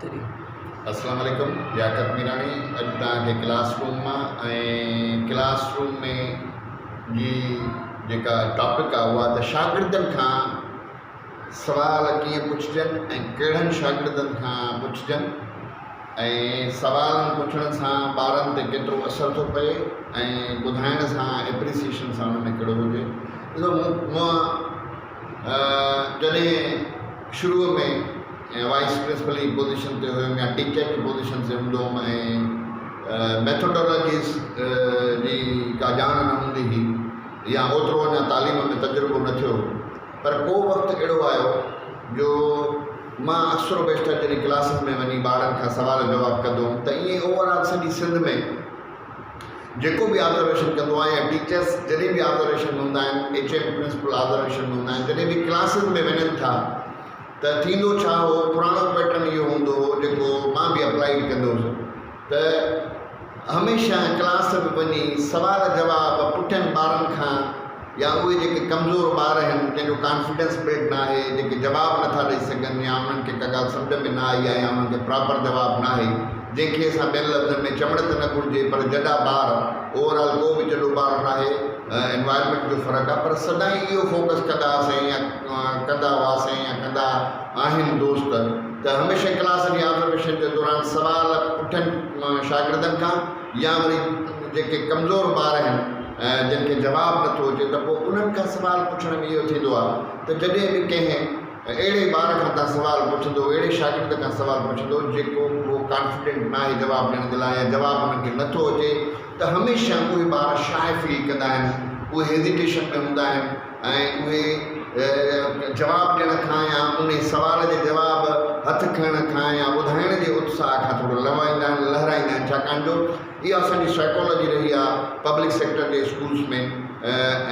بهترين. اسلام عليڪم لياقت ميراڻي اڄ توهان کي ڪلاس روم مان ۽ ڪلاس روم ۾ جي جيڪا ٽاپڪ آهي اها ته شاگردن کان سوال ڪيئن پڇجن ۽ ڪهڙن شاگردن کان پڇجن ۽ سوالن پڇڻ سان ٻارن تي ڪيترو اثر ٿو پئي ۽ ٻڌائڻ سان ايپريسيئيشن سان ان ۾ ڪهڙو هجي. ڏسو مون مان جڏهن شروع ۾ وائيس پرنسپل جي پوزيشن تي هيم يا ٽيچر جي پوزيشن تي هوندو هوم ۽ ميٿوڊالاجيز جي ڪا ڄاڻ نه هوندي هئي يا اوترو اڃا تعليم ۾ تجربو نه ٿيو هو پر ڪو وقت اهڙو آيو جو مان اڪثر و بيشتر جڏهن ڪلاسز ۾ وڃي ٻارن کان سوال جواب ڪندو هوم ته ائين اوور آل سڄي سنڌ ۾ جيڪو به آبزرويشن ڪندو آهي يا ٽيچرس جڏهن به آبزرويشن ۾ هوندا آهن ايڇ ايم پرنسپل آبزرويشن ۾ هوندا آهن جڏهن به ڪلاسز ۾ وڃن ٿا ته ٿيندو ڇا هو پراڻو پيٽرن اهو هوندو هو جيڪو مان به اپلائي ڪندو هوس ته هميشه ڪلاس ۾ وڃي سوال جواب پٺين ٻارن کان يا اهي جيڪي ڪمزور ٻار آهن جن جو ڪانفيڊنس بلڊ نه آهي جيڪي جواب نٿا ڏئي سگهن يا انهن کي ڪا ڳالهه سمجهه ۾ نه آئي آهي يا انهن کي پراپر جواب نه آهي جنهن کي اسان ٻين لفظن ۾ چوڻ ته نه گهرجي پر جڏا ٻار اوور آل ڪو به جڏو ٻار نه آهي انوائرمينٽ جو فرق آهي پر سدائين اهو فوڪس ڪندا هئاسين يا ڪندا هئاسين يا ڪندا آهن دوست ته هميشه ڪلاس جي آبزرويشن جي دوران سوال پٺين شاگردن کان يا وري جيڪي ڪمزور ٻار آهن جن کي جواب نٿو اچي ته پوء انهن کان سوال پڇڻ ۾ اهو ٿيندو آهي ته جڏهن به ڪنهن اهڙي ٻار کان تان سوال پڇندو اهڙي شاگرد کان سوال پڇندو جيڪو اهو ڪانفيڊنٽ ناهي جواب ڏيڻ جي لاء يا جواب انهن کي نٿو اچي ته هميشه اهي ٻار شاء فيل ڪندا آهن اهي هيزيٽيشن ۾ هوندا آهن ۽ اهي جواب ڏيڻ کان يا انهي سوال جي جواب هٿ کڻڻ کان يا ٻڌائڻ جي اتساهه کان ٿورو لنوائيندا آهن، لهرائيندا آهن، ڇاڪاڻ جو اها اسان جي سائيڪالاجي رهي آهي پبلڪ سيڪٽر جي اسڪولس ۾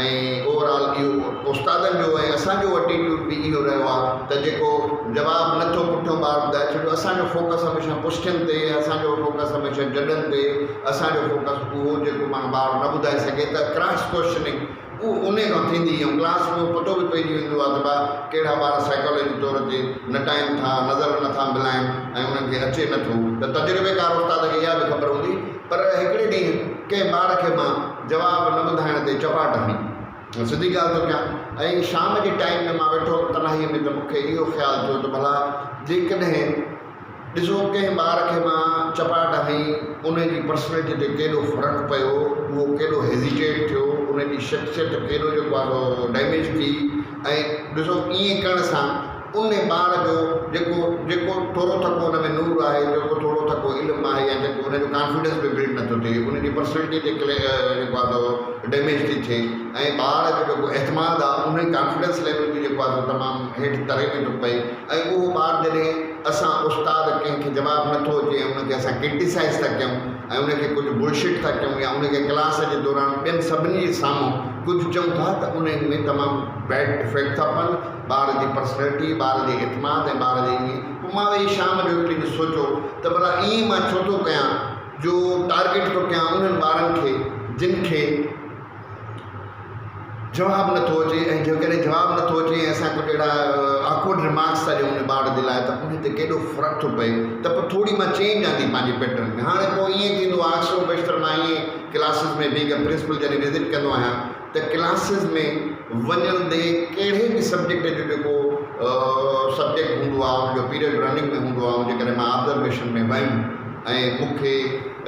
۽ اوور آل اهو استادن جو ۽ اسان جو اٽيٽيوڊ به اهو رهيو آهي ته جيڪو جواب نه ٿو پٺيون ٻار ٻڌائي ڇڏيو اسان جو فوڪس هميشه پشٽين تي اسان جو فوڪس هميشه جڏن تي اسان جو فوڪس اهو جيڪو معنيٰ ٻار نه ٻڌائي سگهي ته ڪراس ڪوئسچننگ اهو انهي کان ٿيندي ۽ ڪلاس ۾ پتو به پئجي ويندو آهي ته ڀا ڪهڙا ٻار سائيڪالاجي طور تي نٽائن ٿا، نظر نٿا ملائن ۽ انهن کي اچي نٿو ته تجربيڪار استاد کي اها به خبر هوندي پر هڪڙي ڏينهن ڪنهن ٻار کي مان جواب نه ٻڌائڻ تي چپاٽ هنئي. سڌي ڳالهه ٿو ڪيان ۽ شام جي ٽائيم ۾ مان ويٺو هوم تنهائيء ۾ ته مون کي اهو خيال ٿيو ته ڀلا جيڪڏهن ڏسو ڪنهن ٻار کي مان چپاٽ هنئي ان جي پرسنلٽي تي ڪيڏو فرق پيو اهو ڪيڏو هيزيٽيٽ ٿيو ان جي شخصيت ڪيڏو جيڪو آهي سو ڊيميج ٿي ۽ ڏسو ائين ڪرڻ سان ان ٻار جو جيڪو جيڪو ٿورو ٿڪو ان ۾ نور آهي جيڪو ٿورو ٿڪو علم آهي يا جيڪو ان جو ڪانفيڊنس به بلڊ نٿو ٿئي ان جي پرسنلٽي تي جيڪو آهي سو ڊيميج ٿي ٿئي ۽ ٻار جو جيڪو اعتماد آهي ان ڪانفيڊنس ليول به جيڪو آهي سو تمام هيٺ تري ۾ ٿو پئي ۽ اهو ٻار جڏهن اسان استاد ڪنهن کي جواب نه ٿو اچي ۽ ان کي اسان ڪرٽيسائيز ٿا ڪيون ۽ ان کي ڪجهه بلشٽ ٿا ڪيون يا ان کي ڪلاس جي دوران ٻين سڀني جي سامهون ڪجهه چئون ٿا ته انهن ۾ تمام بيڊ افيڪٽ ٿا پون ٻار جي پرسنلٽي ٻار جي اعتماد ۽ ٻار جي ائين پوء مان ويهي شام جو هڪڙي ڏينهن سوچيو ته ڀلا ائين مان ڇو ٿو ڪيان جو ٽارگيٽ ٿو ڪيان انهن ٻارن کي جن کي جواب نٿو اچي ۽ جيڪڏهن جواب نٿو اچي ۽ اسان ڪجهه اهڙا آڪورڊ رمارڪس ٿا ڏيون ان ٻار جي لاء ته ان تي ڪيڏو فرق ٿو پئي ته پوء ٿوري مان چينج آندي پنهنجي پيٽرن ۾ هاڻي پوء ائين ٿيندو آهي اڪثر و بيشتر مان ائين ڪلاسز ۾ بينگ اي پرنسپل جڏهن وزٽ ڪندو آهيان ته ڪلاسز ۾ وڃڻ the ڪهڙي به سبجيڪٽ جو جيڪو سبجيڪٽ هوندو آهي ان جو پيريڊ رننگ ۾ هوندو آهي جيڪڏهن مان آبزرويشن ۾ ويم ۽ مون کي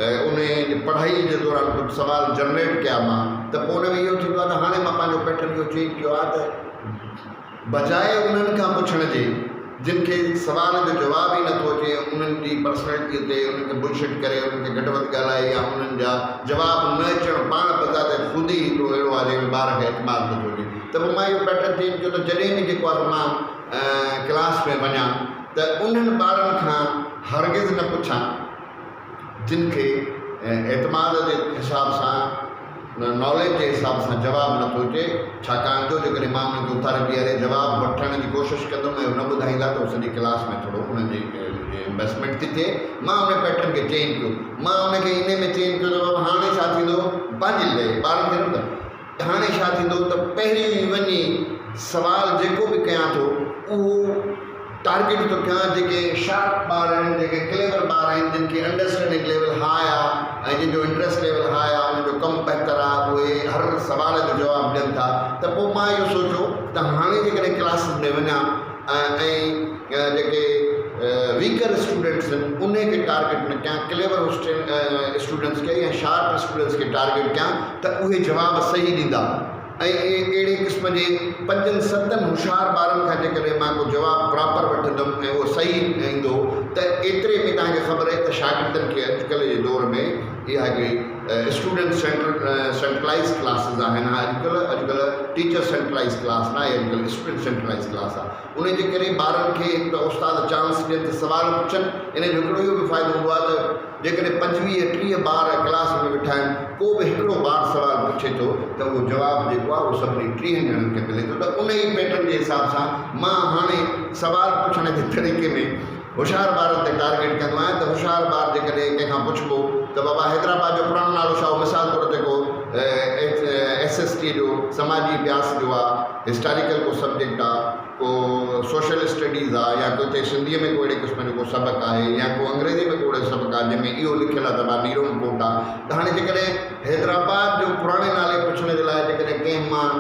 انهيء پڙهائيء جي دوران ڪجهه سوال جنريٽ ڪيا مان ته پوء ان ۾ اهو ٿيندو آهي ته هاڻي مان پنهنجو پيٽرن اهو چينج ڪيو آهي ته بجاء انهن کان پڇڻ جي جن کي سوال جو جواب ئي نٿو اچي انهن جي پرسنلٽيء تي انهن کي بلشٽ ڪري انهن کي گهٽ وڌ ڳالهائي يا انهن جا جواب نه اچڻ پاڻ بذات خود ئي هڪڙو اهڙو آهي جنهن ۾ ٻار کي اعتماد نٿو اچي ته پوء مان اهو پيٽرن چينج ڪيو ته جڏهن به جيڪو آهي سو مان ڪلاس ۾ وڃان ته انهن ٻارن کان هرگز نه پڇان جن کي اعتماد جي حساب سان ناليج جي حساب سان جواب نٿو اچي ڇاڪاڻ جو جيڪڏهن مان انهن کي اٿاري بيهاري جواب وٺڻ جي ڪوشش ڪندم ۽ هو نه ٻڌائيندا ته سڄي ڪلاس ۾ ٿورو انهن جي امبيسمينٽ ٿي ٿئي مان ان پيٽرن کي چينج ڪيو مان ان کي انهي ۾ چينج ڪيو ته بابا هاڻي ڇا ٿيندو پنهنجي لئي ٻارن کي نه ٻڌايو هاڻي ڇا ٿيندو ته پهريون ئي وڃي سوال جيڪو به ڪيان ٿو اهو. ٽارگيٽ ٿو ڪيان جيڪي شارپ ٻار آهن، جيڪي ڪليور ٻار آهن، جن کي انڊرسٽينڊنگ ليول هاء آهي ۽ جن جو انٽريسٽ ليول هاء آهي، انهن جو ڪم بهتر آهي، اهي هر سوال جو جواب ڏين ٿا ته پوء مان اهو سوچيو ته هاڻي جيڪڏهن ڪلاسز ۾ وڃان ۽ جيڪي ويڪر اسٽوڊنٽس آهن انهي کي ٽارگيٽ نه ڪيان، ڪليور اسٽوڊنٽس کي يا شارپ اسٽوڊنٽس کي ٽارگيٽ ڪيان ته اهي جواب صحيح ڏيندا. ۽ اهڙي قسم جي پنجن ستن هوشيار ٻارن کان جيڪڏهن مان ڪو جواب پراپر وٺندم ۽ اهو صحيح ايندو ته ايتري ۾ توهان کي خبر آهي ته شاگردن کي اڄڪلهه جي دور ۾ اها هڪڙي اسٽوڊنٽ سينٽرلائيز ڪلاسز آهن اڄڪلهه اڄڪلهه ٽيچر سينٽرلائيز ڪلاس ناهي اڄڪلهه اسٽوڊنٽ سينٽرلائيز ڪلاس آهي ان جي ڪري ٻارن کي هڪ ته استاد چانس ڏين ته سوال پڇن ان جو هڪڙو اهو به فائدو هوندو آهي ته جيڪڏهن 25 30 ٻار ڪلاس ۾ ويٺا آهن ڪو به هڪڙو ٻار سوال پڇي ٿو ته اهو جواب جيڪو آهي اهو سڀني 30 ڄڻن کي ملي ٿو ته ان ئي پيٽرن جي حساب سان مان هاڻي سوال پڇڻ جي طريقي ۾ هوشيار ٻارن تي ٽارگيٽ ڪندو آهيان ته هوشيار ٻار جيڪڏهن ڪنهن کان پڇبو ته بابا حيدرآباد جو پراڻو نالو ڇا هو مثال طور تي ڪو ايس ايس ٽي جو سماجي اڀياس جو آهي هسٽاريڪل ڪو سبجيڪٽ آ ڪو سوشل اسٽڊيز آ يا ڪو هتي سنڌيء ۾ ڪو اهڙي قسم جو ڪو سبق آهي يا ڪو انگريزيء ۾ ڪو اهڙو سبق آ جنهن ۾ اهو لکيل آ ته ڀا نيرون ڪوٽ آ ته هاڻي جيڪڏهن حيدرآباد جو پراڻي نالي پڇڻ جي لاء جيڪڏهن ڪنهن مان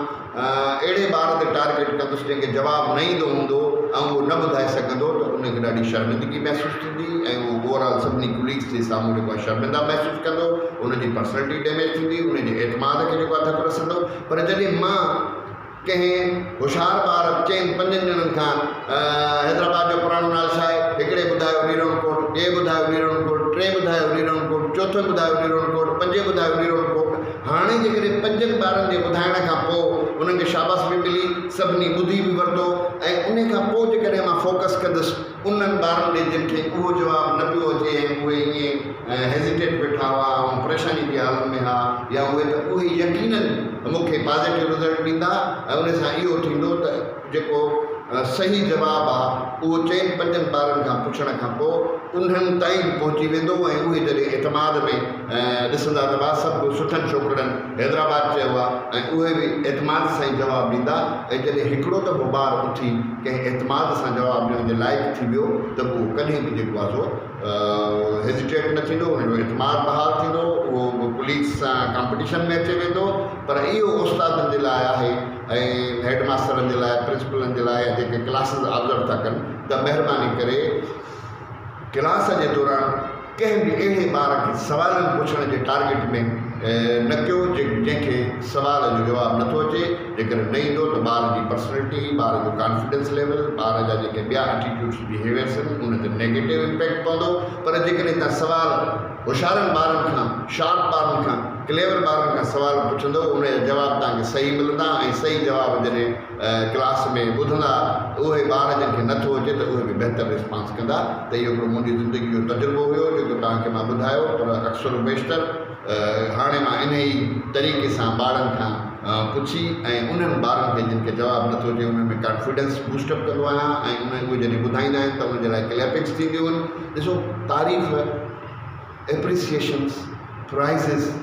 اهڙي ٻار تي ٽارگيٽ ڪندس جنهن کي جواب نه ايندو هوندو ۽ اهو نه ٻڌائي سگهندو ته ان کي ڏاڍي شرمندگي محسوس ٿيندي ۽ اهو اوور آل سڀني ڪليگس جي سامهون جيڪو آهي شرمنده محسوس ڪندو ان جي پرسنلٽي ڊيميج ٿيندي ان جي اعتماد کي جيڪو آهي ڌڪ رسندو پر جڏهن مان ڪنهن هوشيار ٻار چئن پنجن ڄڻن کان حيدرآباد جو پراڻو نالو ڇا آهي؟ هڪڙي ٻڌايو نيرون ڪوٽ، ٻئي ٻڌايو نيرون ڪوٽ، ٽئين ٻڌايو نيرون ڪوٽ، چوٿين ٻڌايو نيرون ڪوٽ، پنجين ٻڌايو نيرون ڪوٽ. هاڻي جيڪڏهن پنجن ٻارن جي ٻڌائڻ کان پوء انهن کي شاباس به ملي، سڀني ٻڌي به ورتو ۽ انهي کان پوء جيڪڏهن مان فوڪس ڪندس انهن ٻارن ڏي جن کي اهو جواب نه پيو اچي ۽ اهي ائين هيزيٽيٽ ويٺا هئا ۽ پريشاني جي حالت ۾ ها يا اهي ته اهي يقينن مون کي پازيٽو رزلٽ ڏيندا ۽ ان سان اهو ٿيندو ته جيڪو صحيح جواب آ اهو چئن پنجن ٻارن کان پڇڻ کان پوء انهن تائين به پهچي ويندو ۽ اهي جڏهن اعتماد ۾ ڏسندا ته ڀا سڀ سٺن ڇوڪرن حيدرآباد چيو آ ۽ اهي به اعتماد سان ئي جواب ڏيندا ۽ جڏهن هڪڙو دفعو ٻار اٿي ڪنهن اعتماد سان جواب ڏيڻ جي لائق ٿي ويو ته اهو ڪڏهن به جيڪو آ سو هيزيٽيٽ نه ٿيندو، ان جو اعتماد بحال ٿيندو، اهو به ڪليگس سان ڪامپٽيشن ۾ اچي ويندو پر اهو استادن جي لاء آهي ۽ هيڊ ماسترن جي لاء پرنسپلن جي لاء يا جيڪي ڪلاسز آبزرو ٿا ڪن ته مهرباني ڪري ڪلاس جي دوران ڪنهن به اهڙي ٻار کي سوالن پڇڻ جي ٽارگيٽ ۾ نه ڪيو جنهن کي سوال جو جواب نه ٿو اچي، جيڪڏهن نه ايندو ته ٻار جي پرسنلٽي، ٻار جو ڪانفيڊنس ليول، ٻار جا جيڪي ٻيا اٽيٽيوڊس بيهيويئرس آهن ان تي نيگيٽو امپيڪٽ پوندو پر جيڪڏهن توهان سوال هوشيارن ٻارن کان، شارپ ٻارن کان، ڪليور ٻارن کان سوال پڇندو ان جا جواب توهان کي صحيح ملندا ۽ صحيح جواب جڏهن ڪلاس ۾ ٻڌندا اهي ٻار جن کي نه ٿو اچي ته اهي به بهتر رسپانس ڪندا ته اهو هڪڙو منهنجي زندگي جو تجربو هيو جيڪو توهان کي مان ٻڌايو پر اڪثر و بيشتر هاڻي مان انهي ئي طريقي سان ٻارن کان پڇي ۽ انهن ٻارن کي جن کي جواب نه ٿو اچي انهن ۾ ڪانفيڊنس بوسٽ اپ ڪندو آهيان ۽ انهن اهي جڏهن ٻڌائيندا آهن ته انهن جي لاء ڪليپنگس ٿينديون آهن ڏسو تعريف ايپريسيئشنس پرائزز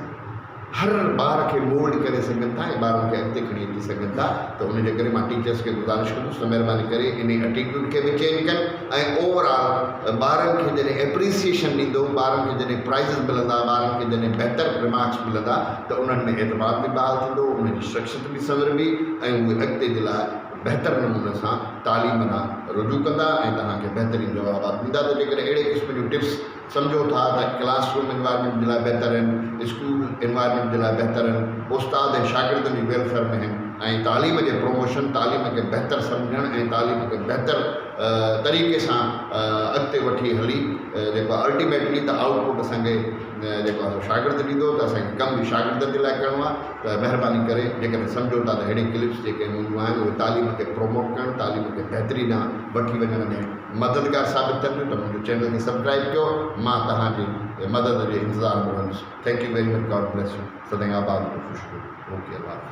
هر ٻار کي مولڊ ڪري سگهن ٿا ۽ ٻارن کي اڳتي کڻي اچي سگهن ٿا ته ان جي ڪري مان ٽيچرس کي گذارش ڪندس ته مهرباني ڪري انهي اٽيٽيوڊ کي به چينج ڪن ۽ اوور آل ٻارن کي جڏهن ايپريسيئشن ڏيندو ٻارن کي جڏهن پرائزز ملندا ٻارن کي جڏهن بهتر رمارڪس ملندا ته انهن ۾ اعتماد به بحال ٿيندو انهن جي شخصيت به سنوربي ۽ اهي اڳتي جي لاء بهتر نموني سان تعليم ڏانهن رجوع ڪندا ۽ توهان کي بهترين جوابات ڏيندا ته جيڪڏهن اهڙي قسم جون ٽپس سمجهو ٿا ته ڪلاس روم انوائرمينٽ جي لاء بهتر آهن، اسڪول انوائرمينٽ جي لاء بهتر آهن، استاد ۽ شاگردن جي ويلفيئر ۾ آهن ۽ تعليم جي پروموشن، تعليم کي بهتر سمجهڻ ۽ تعليم کي بهتر طريقي سان اڳتي وٺي هلي جيڪو آهي الٽيميٽلي ته آئوٽ پٽ اسان کي جيڪو آهي سو شاگرد ڏيندو ته اسان کي ڪم به شاگردن جي لاء ڪرڻو آهي ته مهرباني ڪري جيڪڏهن سمجهو ٿا ته اهڙي ڪلپس جيڪي هونديون آهن اهي تعليم کي پروموٽ ڪرڻ تعليم کي بهتري ڏانهن وٺي وڃڻ ۾ مددگار ثابت ٿين ٿيون ته منهنجو چينل کي سبسڪرائب ڪيو مان توهان جي مدد جي انتظار ۾ رهندس thank you very much God bless you سدائين آباد هجو خوش رهو اوڪي الله حافظ.